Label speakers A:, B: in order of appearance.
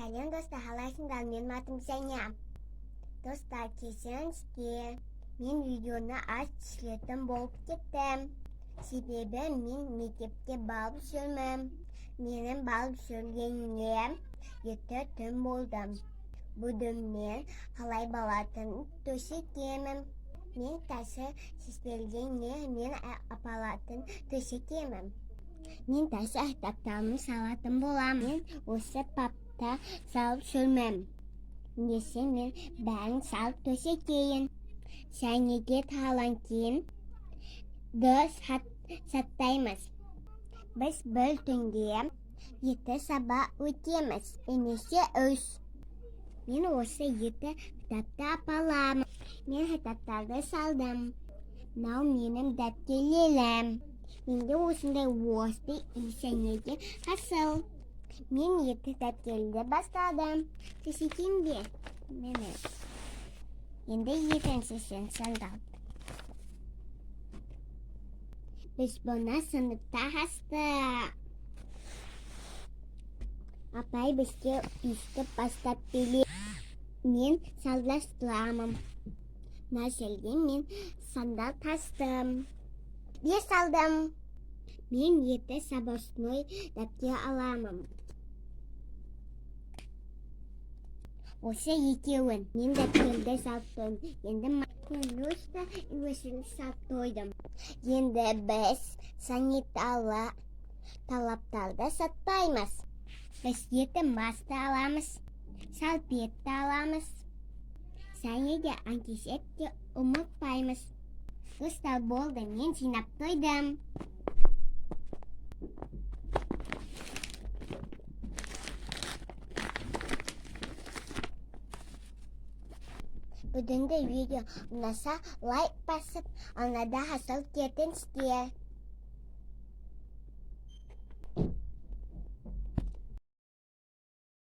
A: Сәлем, достар, қалайсыңдар? Менің атым Сәния. Достар, кешіріңіздер. Мен видеоны аз түсіретін болып кеттім. Себебі мен мектепте барып жүрмін. Менің барып жүргеніне ерте түн болды. Бүгін мен қалай баратынын көрсетемін. Мен тасы сіздерге мен апаратын көрсетемін. Мен тасы кітаптарымды салатын боламын. Мен осы папта салып жүрмін. Ендеше мен бәрін салып көрсетейін. Және де таланкин саттаймыз. Біз бір түнде 2 сабақ өтеміз, немесе 3. Мен осы 2 кітапты апаламын. Мен кітаптарды салдым. Мынау менің дәптерлерім. Менде осындай осты және де асыл. Мен 2 дәптерді бастадым. Көрсетейін бе? Міне. Енді екіншісін сандал. Біз бұны сыныпта астық. Апай бізге өйстіп бастап береді. Мен салдастырамын. Мына жерге мен сандал тастым. Не салдым? Мен 2 запасной дәптер аламын. Осы екеуін. Мен дәптерді салып қойдым. Енді көңілді өзім салып қойдым. Енді біз санитарлы талаптарды сатпаймыз. Біз 2 маска аламыз, салфетка аламыз. Және де антисептик ұмытпаймыз. Достар, болды, мен жинап қойдым. Бүгінгі видео ұнаса, лайк басып, арнада жазылып кетіңіздер.